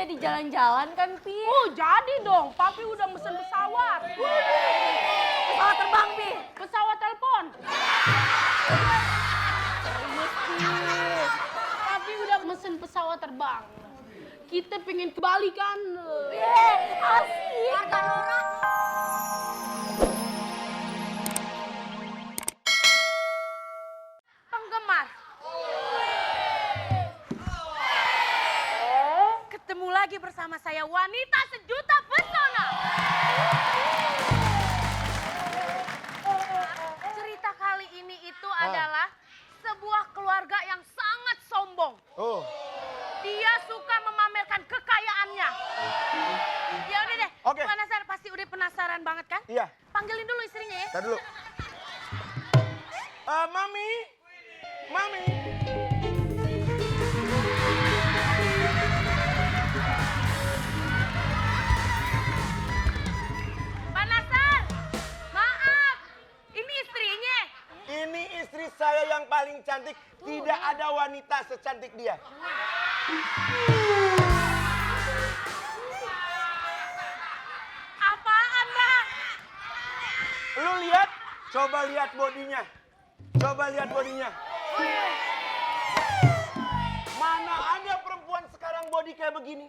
jadi jalan-jalan kan, Pi? Oh, jadi dong. Papi udah mesen pesawat. Pesawat terbang, Pi. Pesawat telepon. Serius, Pi. Papi udah mesen pesawat terbang. Kita pengen ke Bali kan? Asik. Warga Nora. Penggemar. Ketemu lagi bersama saya, wanita sejuta pesona. Cerita kali ini itu adalah sebuah keluarga yang sangat sombong. Oh. Dia suka memamerkan kekayaannya. Ya udah deh, Oke. Pak Nasar pasti udah penasaran banget kan? Iya. Panggilin dulu istrinya ya. Tar dulu. Mami. Mami. Pak Nasar, maaf, ini istrinya. Ini istri saya yang paling cantik. Tidak ada wanita secantik dia. Apaan, Mbak? Lu lihat? Coba lihat bodinya. Coba lihat bodinya. Mana ada perempuan sekarang body kayak begini?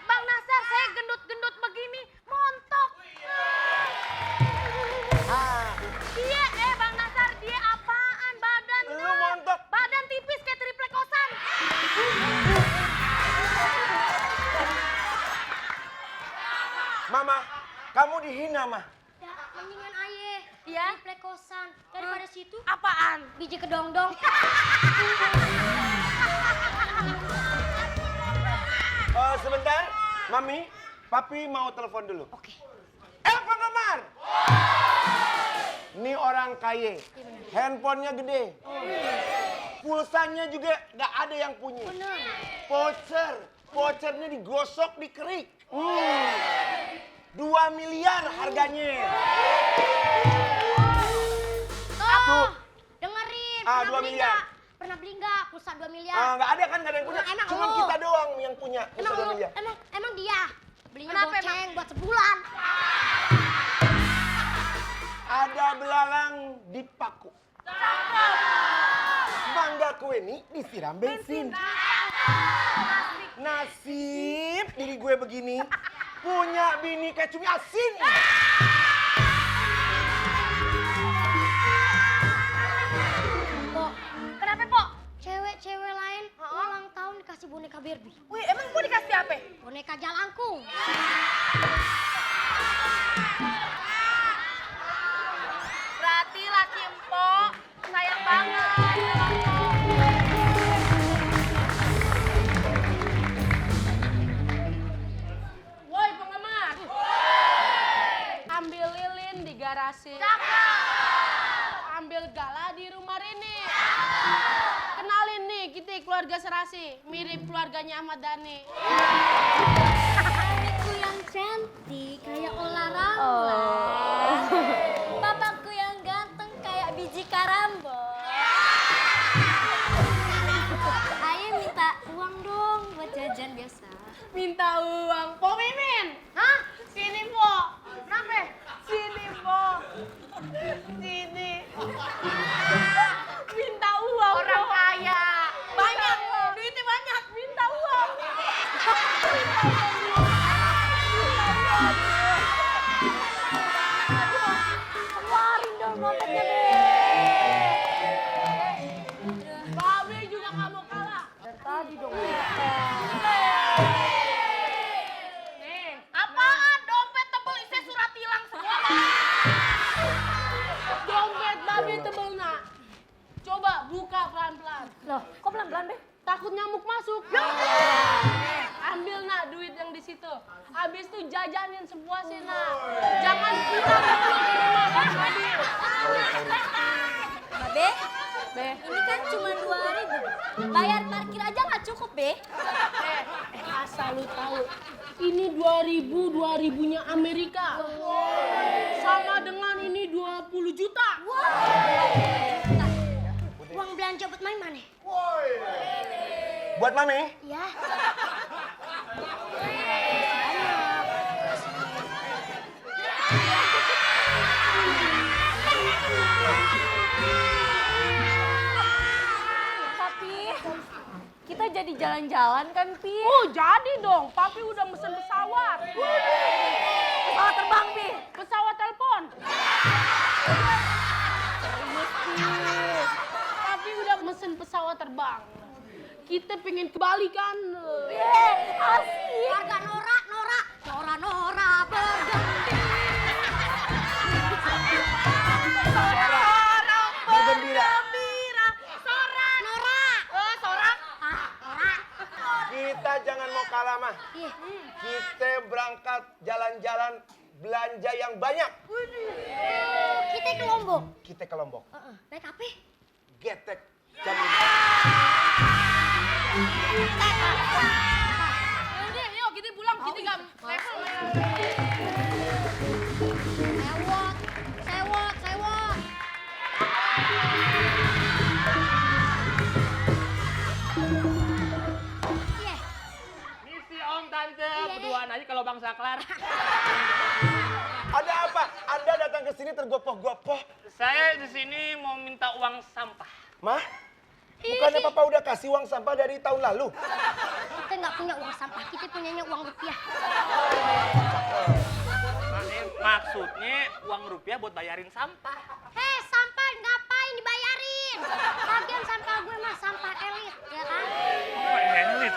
Bang Nasar, saya gendut-gendut begini, montok. Dia, Bang Nasar, dia apaan badan? Lu montok. Badan tipis kayak triplek kosan. Mama, kamu dihina, Mah. Ya, mendingan ayah. Iya? Triplek kosan. Daripada situ, Apaan? biji kedongdong. Sebentar, Mami. Papi mau telepon dulu. Oke. Penggemar! Ini orang kaya. Handphonenya gede. Pulsanya juga nggak ada yang punya. Bener. Voucher. Vouchernya digosok, dikerik. 2 miliar harganya. Tuh, dengerin. Ah, Pernah 2 beli miliar. nggak? Pernah beli nggak pulsa 2 miliar? Nggak ada kan, nggak ada yang punya. Emang Cuman lu? kita doang yang punya pulsa 2 miliar. Emang dia belinya Kenapa goceng buat sebulan. Ada belalang di paku. Mangga kue ini disiram bensin. Nasib diri gue begini, punya bini kayak cumi asin. Pok, Kenapa, Pok? cewek-cewek lain ulang tahun dikasih boneka Barbie. Wih, emang gue dikasih apa? Boneka jalangkung. Berarti laki empok sayang banget. Woi penggemar. Ambil lilin di garasi. Ambil gala di rumah Rini. Kenalin nih, kita keluarga Serasi. Mirip keluarganya Ahmad Dhani. Adikku yang cantik kayak olahraga. Bapakku yang ganteng kayak biji karambol. Ayo minta uang dong buat jajan biasa. Minta uang. Po Mimin. Hah? Sini, Po. Kenapa? Sini, Po. Sini. Minta uang. Orang kaya. Banyak. Duitnya banyak. Minta uang. Keluarin dong dompetnya, Be. Babe juga gak mau kalah. Dari tadi dong. Nih. Apaan? Dompet tebel isinya surat tilang semua. Dompet babe tebel, nak. Coba buka pelan-pelan. Loh, kok pelan-pelan, Be? Takut nyamuk masuk. Ambil, nak, duit yang di situ. Habis itu jajanin semua sih, nak. Jangan pulang dulu di rumah Bang Adil. Be, Be, ini kan cuma 2.000. Bayar parkir aja nggak cukup, Be. asal lu tahu. Ini 2000-2000-nya Amerika. Sama dengan ini 20 juta. Uang belanja buat main mana? Buat Mami. Ya. Papi, kita jadi jalan-jalan kan, Pi? Oh jadi dong, Papi udah mesen pesawat. Pesawat terbang, Pi. Pesawat telepon. Papi udah mesen pesawat terbang. Kita pengen ke Bali kan? Asik. Warga Nora bergembira. Bergembira. Nora. Sorak. Nora. Kita jangan mau kalah mah. Iya. Kita berangkat jalan-jalan belanja yang banyak. Kita ke Lombok. Kita ke Lombok. Naik apa? Getek jam Udah, yuk kita pulang. Kita gak level. Sewot. Iya. Misi Om Tante, berduaan aja kalau Bang Saklar. Ada apa? Anda datang ke sini tergopoh-gopoh. Saya di sini mau minta uang sampah. Mah? Bukannya Papa udah kasih uang sampah dari tahun lalu? Kita nggak punya uang sampah, kita punyanya uang rupiah. Maksudnya uang rupiah buat bayarin sampah. Hei, sampah ngapain dibayarin? Lagian sampah gue mah sampah elit, ya kan? Elit.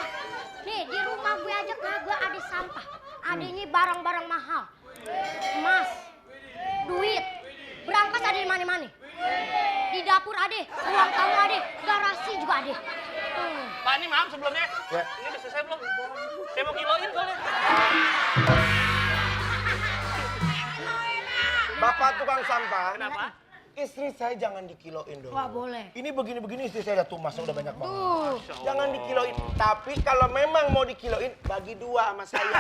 Nih, di rumah gue aja kagak ada sampah. Adanya barang-barang mahal. Emas, duit, berangkas ada di mana-mana. Di dapur ada, ruang tamu ada, garasi juga ada. Pak, ini maaf sebelumnya. Ya. Ini udah selesai belum? Saya mau kiloin soalnya. Bapak tukang sampah. Kenapa? Istri saya jangan dikiloin dong. Wah, boleh. Ini begini-begini istri saya udah tumas, udah banyak banget. Tuh. Jangan dikiloin. Tapi kalau memang mau dikiloin, bagi 2 sama saya.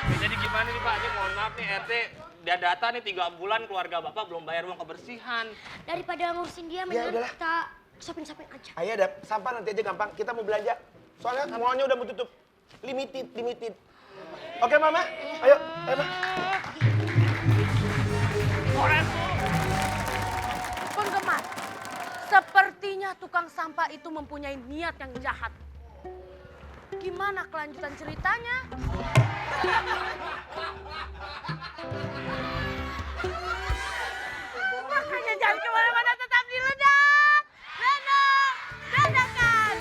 Ya, jadi gimana nih Pak? Ini mohon maaf nih RT. Dia data nih 3 bulan keluarga Bapak belum bayar uang kebersihan. Daripada ngurusin dia, mendingan udahlah. kita sapin-sapin aja. Ayo ada sampah nanti aja gampang. Kita mau belanja. Soalnya semuanya udah mau tutup. Limited. Oke Mama? Ayo, Ma. Penggemar, sepertinya tukang sampah itu mempunyai niat yang jahat. Gimana kelanjutan ceritanya? Makanya jangan kemana-mana, tetap di Ledak. Dadakan.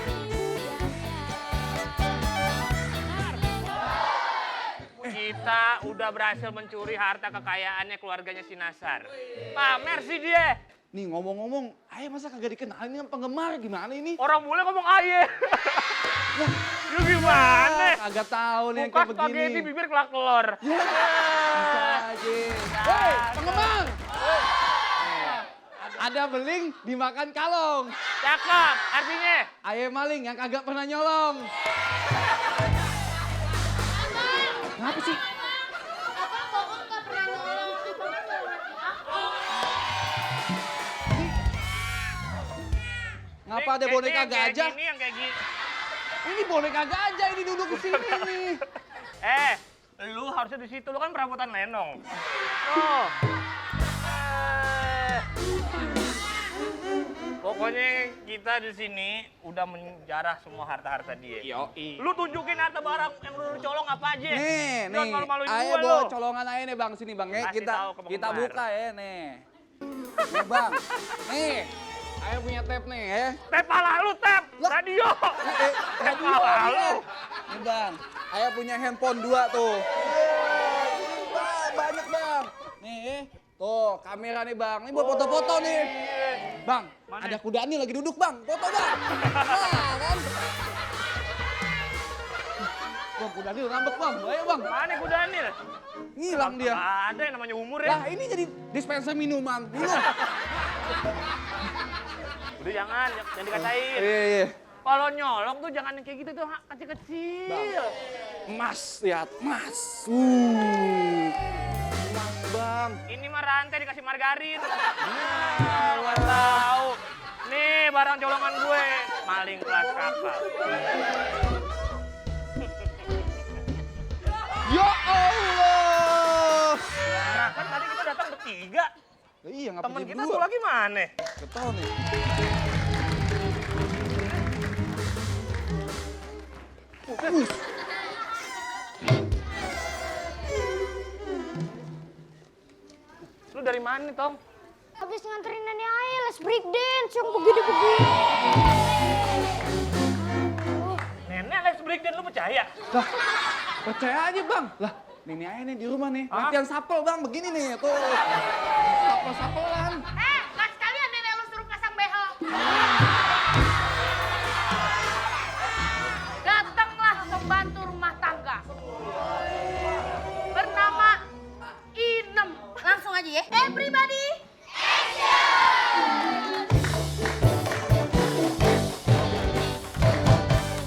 Kita udah berhasil mencuri harta kekayaannya keluarganya Sinasar. Pamer sih dia. Nih ngomong-ngomong, Ayah masa kagak dikenalin dengan penggemar gimana ini? Orang bule ngomong aye. Lu gimana? Kagak tahu nih yang Muka kayak begini. spaghetti, bibir kelak-kelor. Bisa aja. Hei, penggemar! Ada beling dimakan kalong. Cakep, artinya. Ayah maling yang kagak pernah nyolong. Kenapa sih? Abang bohong gak pernah nolong. Ngapa ada boneka Yang kayak gajah? gini, yang kayak gini. Ini boneka gajah ini duduk di sini nih. Lu harusnya di situ, lu kan perabotan lenong. Oh. Pokoknya kita di sini udah menjarah semua harta-harta dia. Yoi. Lu tunjukin harta barang yang lu colong apa aja. Nih, Jangan nih. malu-maluin Ayah gua bawa lu. colongan ayah nih bang, sini bang. Ya, Kasih tahu ke kita penggemar. buka ya nih. Nih bang, nih. Ayah punya tape nih ya. Tep pala lu, tep. Lah. Radio. Tep Radio pala dia. lu. Nih bang, ayah punya handphone 2 tuh. Bang, banyak bang. Nih, tuh kamera nih bang. Ini buat foto-foto nih. Bang, Mana? ada kuda nih lagi duduk bang. Foto bang. Nah kan. Bang, kuda nih ngambek bang. Ayo bang. Mana kuda Daniel? Ngilang dia. Ada yang namanya umur ya. Lah ini jadi dispenser minuman. Minum. Udah jangan dikatain. Iya. Kalau nyolong tuh jangan yang kayak gitu tuh, kecil-kecil. Emas, lihat, emas. Emas, Bang. Ini mah rantai dikasih margarin. Nah, lu kan tahu. Nih barang colongan gue, maling kelas kakap. Ya Allah. Nah kan tadi kita datang bertiga. Iya, ngapa Temen jadi kita berdua? tuh lagi mana? Gak tahu nih. Lu dari mana nih, Tong? Habis nganterin nenek Ae les break dance yang begini-begini. Nenek les break dan lu percaya? Lah, percaya aja bang. Lah, Nenek Ayah nih di rumah nih. Latihan sapel bang, begini nih. Tuh, sapel-sapelan. Gak sekalian nenek lu suruh pasang behel. Datanglah pembantu rumah tangga. Bernama Inem. Langsung aja ya. Everybody.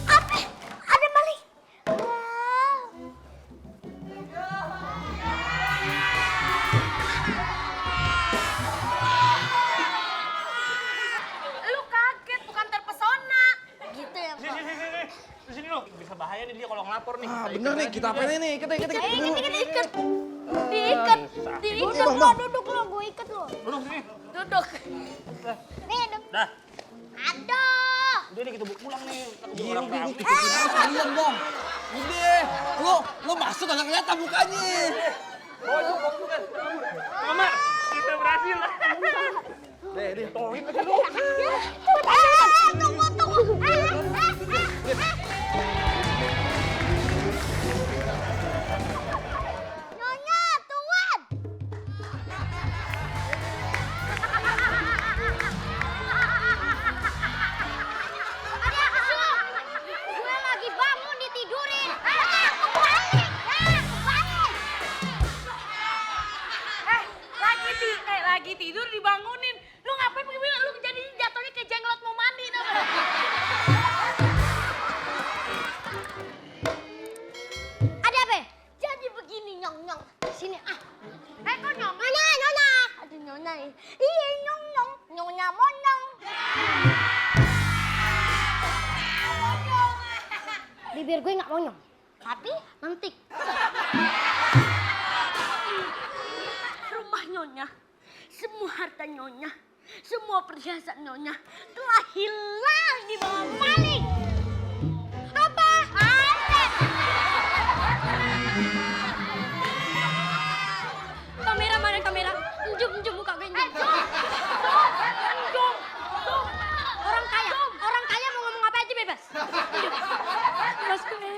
Apa? Ada maling. Wow. Lu kaget bukan terpesona. Gitu ya, Sini, Pak. sini, sini. Di sini lu. Bisa bahaya nih dia kalau ngelapor nih. Ah, bener nih, kita apa nih? Kita Ikat. Diikat Diikat Bang, lo, Bang. duduk lo, gue ikat lo. Duduk sini. Duduk. Nih, Dah. Aduh. Udah nih kita pulang nih. Kita keburu Iya, orang udah, rame. kita aja sekalian bang. Udah, lu masuk agak kelihatan mukanya. Mama, kita berhasil. Deh. Tolongin aja lu. Tunggu. Nyonya, tuan. Ada apa sih lo? Gue lagi bangun ditidurin. Kebalik. Lagi tidur dibangunin. Lu ngapain begini? Lu jadi jatuhnya kayak jenglot mau mandi dong. Ada apa? Jadi begini, nyong. Sini ah. Kok nyong? Nyonya. Ada nyonya nih. Iya, nyong. Nyonya monong. Bibir gue nggak monyong, tapi mentik. Rumah nyonya, semua harta nyonya, semua perhiasan nyonya telah hilang di bawah maling. Apa? Kamera mana kamera? Jum buka gue. Jum. Orang kaya mau ngomong apa aja bebas. Mas gue,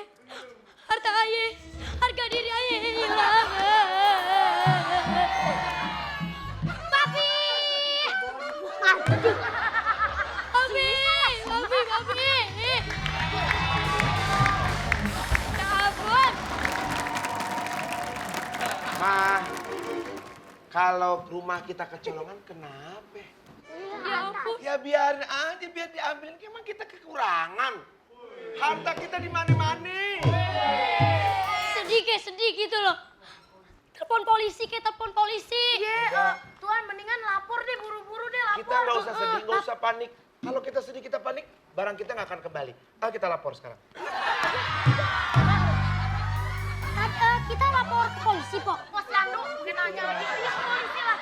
harta ayah, harga diri ayah hilang. Papi. Papi. Ya ampun. Ma, kalau rumah kita kecolongan kenapa? Ya ampun. Ya biarin aja, biar diambilin. Emang kita kekurangan. Harta kita di mana-mana. Sedih gitu loh. Telepon polisi. Iya. Tuan mendingan lapor deh, buru-buru deh lapor. Kita nggak usah sedih, nggak usah panik. Kalau kita sedih, kita panik, barang kita nggak akan kembali. Ayo kita lapor sekarang. Kita lapor ke polisi, Pok. Pos Yandu, mungkin nanya lagi. Iya, polisi lah.